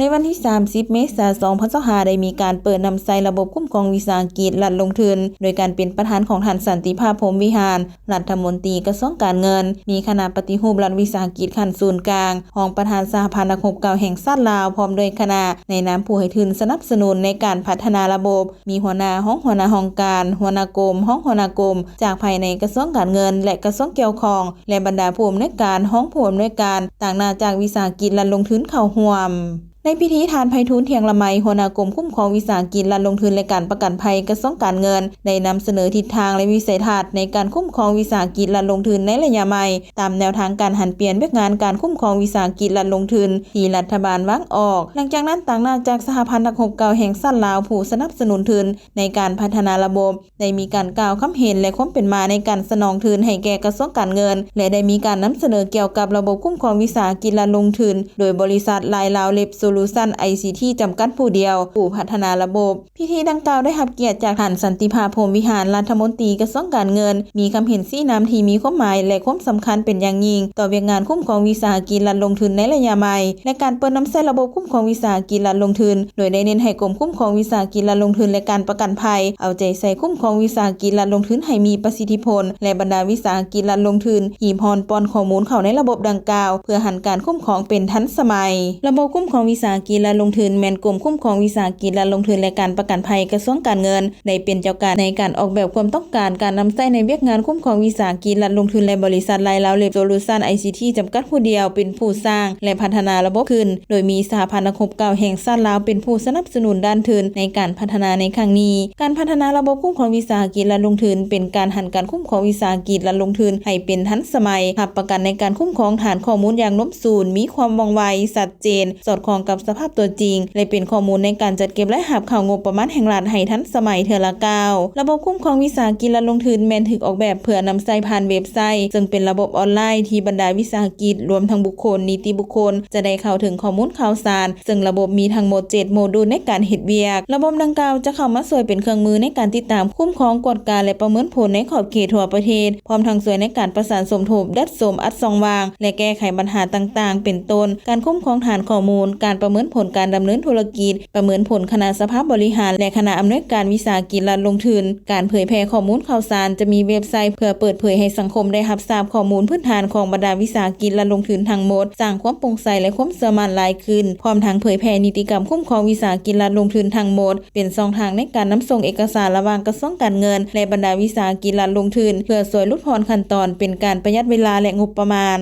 ໃນວັນທີສາມສິບ ເມສາ ສອງພັນຊາວຫ້າ ໄດ້ມີການເປີດນຳໃຊ້ລະບົບຄຸ້ມຄອງວິສາຫະກິດລັດລົງທຶນ ໂດຍການເປັນປະທານຂອງທ່ານ ສັນຕິພາບ ພົມວິຫານ ລັດຖະມົນຕີກະຊວງການເງິນ, ມີຄະນະປະຕິຮູບລັດວິສາຫະກິດຂັ້ນສູນກາງ, ຮອງປະທານສະຫະພັນນັກຮົບເກົ່າແຫ່ງຊາດລາວ ພ້ອມດ້ວຍຄະນະ ໃນນາມຜູ້ໃຫ້ທຶນສະໜັບສະໜູນໃນການພັດທະນາລະບົບ, ມີຫົວໜ້າ, ຮອງຫົວໜ້າຫ້ອງການ, ຫົວໜ້າກົມ, ຮອງຫົວໜ້າກົມ ຈາກພາຍໃນກະຊວງການເງິນ ແລະ ກະຊວງກ່ຽວຂ້ອງ ແລະ ບັນດາຜູ້ອຳນວຍການ, ຮອງຜູ້ອຳນວຍການ, ຕາງໜ້າຈາກວິສາຫະກິດລັດລົງທຶນເຂົ້າຮ່ວມ. ໃນພິທີ, ທ່ານ ໄພທູນ ທ່ຽງລະໄມ ຫົວໜ້າກົມຄຸ້ມຄອງວິສາຫະກິດລັດລົງທຶນ ແລະ ການປະກັນໄພ ກະຊວງການເງິນ ໄດ້ນຳສະເໜີທິດທາງ ແລະ ວິໄສທັດໃນການຄຸ້ມຄອງວິສາຫະກິດລັດລົງທຶນໃນໄລຍະໃໝ່ ຕາມແນວທາງການຫັນປ່ຽນວຽກງານການຄຸ້ມຄອງວິສາຫະກິດລັດລົງທຶນທີ່ລັດຖະບານວາງອອກ. ຫຼັງຈາກນັ້ນ, ຕາງໜ້າຈາກສະຫະພັນນັກຮົບເກົ່າແຫ່ງຊາດລາວ ຜູ້ສະໜັບສະໜູນທຶນ ໃນການພັດທະນາລະບົບ ໄດ້ມີການກ່າວຄຳເຫັນ ແລະ ຄວາມເປັນມາໃນການສະໜອງທຶນໃຫ້ແກ່ກະຊວງການເງິນ ແລະ ໄດ້ມີການນຳສະເໜີກ່ຽວກັບລະບົບຄຸ້ມຄອງວິສາຫະກິດລັດລົງທຶນ ໂດຍບໍລິສັດ ລາຍລາວ ເລັບ ໂຊລູຊັນ ໄອຊີທີ ຈຳກັດຜູ້ດຽວ ຜູ້ພັດທະນາລະບົບ. ພິທີດັ່ງກ່າວໄດ້ຮັບກຽດຈາກທ່ານ ສັນຕິພາບ ພົມວິຫານ ລັດຖະມົນຕີກະຊວງການເງິນ, ມີຄຳເຫັນຊີ້ນຳທີ່ມີຄວາມໝາຍ ແລະ ຄວາມສຳຄັນເປັນຢ່າງຍິ່ງຕໍ່ວຽກງານຄຸ້ມຄອງວິສາຫະກິດລັດລົງທຶນໃນໄລຍະໃໝ່ ແລະ ການເປີດນຳໃຊ້ລະບົບຄຸ້ມຄອງວິສາຫະກິດລັດລົງທຶນ ໂດຍໄດ້ເນັ້ນໃຫ້ກົມຄຸ້ມຄອງວິສາຫະກິດລັດລົງທຶນ ແລະ ການປະກັນໄພ ເອົາໃຈໃສ່ຄຸ້ມຄອງວິສາຫະກິດລັດລົງທຶນໃຫ້ມີປະສິດທິຜົນ ແລະ ບັນດາວິສາຫະກິດລັດລົງທຶນ ຮີບຮ້ອນປ້ອນຂໍ້ມູນເຂົ້າໃນລະບົບດັ່ງກ່າວ ເພື່ອຫັນການຄຸ້ມຄອງເປັນທັນສະໄໝ. ລະບົບຄຸ້ມຄອງວິສາຫະກິດລັດລົງທຶນ ແມ່ນກົມຄຸ້ມຄອງວິສາຫະກິດລັດລົງທຶນ ແລະ ການປະກັນໄພ ກະຊວງການເງິນ ໄດ້ເປັນເຈົ້າການໃນການອອກແບບຄວາມຕ້ອງການການນຳໃຊ້ໃນວຽກງານຄຸ້ມຄອງວິສາຫະກິດລັດລົງທຶນ ແລະ ບໍລິສັດ ລາຍລາວ ເລັບ ໂຊລູຊັນ ໄອຊີທີ ຈຳກັດຜູ້ດຽວ ເປັນຜູ້ສ້າງ ແລະ ພັດທະນາລະບົບຂຶ້ນ, ໂດຍມີສະຫະພັນນັກຮົບເກົ່າແຫ່ງຊາດລາວເປັນຜູ້ສະໜັບສະໜູນດ້ານທຶນໃນການພັດທະນາໃນຄັ້ງນີ້. ການພັດທະນາລະບົບຄຸ້ມຄອງວິສາຫະກິດລັດລົງທຶນ ເປັນການຫັນການຄຸ້ມຄອງວິສາຫະກິດລັດລົງທຶນໃຫ້ເປັນທັນສະໄໝ, ຮັບປະກັນໃນການຄຸ້ມຄອງຖານຂໍ້ມູນຢ່າງລົມສູນ, ມີຄວາມວ່ອງໄວ, ຊັດເຈນ, ສອດຄ່ອງກັບສະພາບຕົວຈິງ ແລະ ເປັນຂໍ້ມູນໃນການຈັດເກັບລາຍຮັບເຂົ້າງົບປະມານແຫ່ງລັດໃຫ້ທັນສະໄໝເທື່ອລະກ້າວ. ລະບົບຄຸ້ມຄອງວິສາຫະກິດລັດລົງທຶນແມ່ນຖືກອອກແບບເພື່ອນຳໃຊ້ຜ່ານເວັບໄຊ ເຊິ່ງເປັນລະບົບອອນລາຍທີ່ບັນດາວິສາຫະກິດ ລວມທັງບຸກຄົນ, ນິຕິບຸກຄົນ ຈະໄດ້ເຂົ້າເຖິງຂໍ້ມູນຂ່າວສານ, ເຊິ່ງລະບົບມີທັງໝົດເຈັດໂມດູນໃນການເຮັດວຽກ. ລະບົບດັ່ງກ່າວຈະເຂົ້າມາຊ່ວຍເປັນເຄື່ອງມືໃນການຕິດຕາມ, ຄຸ້ມຄອງ, ກວດກາ ແລະ ປະເມີນຜົນໃນຂອບເຂດທົ່ວປະເທດ, ພ້ອມທັງຊ່ວຍໃນການປະສານສົມທົບ, ດັດສົມ, ອັດຊ່ອງວ່າງ ແລະ ແກ້ໄຂບັນຫາຕ່າງໆ ເປັນຕົ້ນ ການຄຸ້ມຄອງຖານຂໍ້ມູນ, ການປະເມີນຜົນການດຳເນີນທຸລະກິດ, ປະເມີນຜົນຄະນະສະພາບໍລິຫານ ແລະ ຄະນະອຳນວຍການວິສາຫະກິດລັດລົງທຶນ, ການເຜີຍແຜ່ຂໍ້ມູນຂ່າວສານ, ຈະມີເວັບໄຊເພື່ອເປີດເຜີຍໃຫ້ສັງຄົມໄດ້ຮັບຊາບຂໍ້ມູນພື້ນຖານຂອງບັນດາວິສາຫະກິດລັດລົງທຶນທັງໝົດ, ສ້າງຄວາມໂປ່ງໃສ ແລະ ຄວາມເຊື່ອໝັ້ນຫຼາຍຂຶ້ນ, ພ້ອມທັງເຜີຍແຜ່ນິຕິກຳຄຸ້ມຄອງວິສາຫະກິດລັດລົງທຶນທັງໝົດ, ເປັນຊ່ອງທາງໃນການນຳສົ່ງເອກະສານລະຫວ່າງກະຊວງການເງິນ ແລະ ບັນດາວິສາຫະກິດລັດລົງທຶນ ເພື່ອຊ່ວຍຫຼຸດຜ່ອນຂັ້ນຕອນ, ເປັນການປະຢັດເວລາ ແລະ ງົບປະມານ.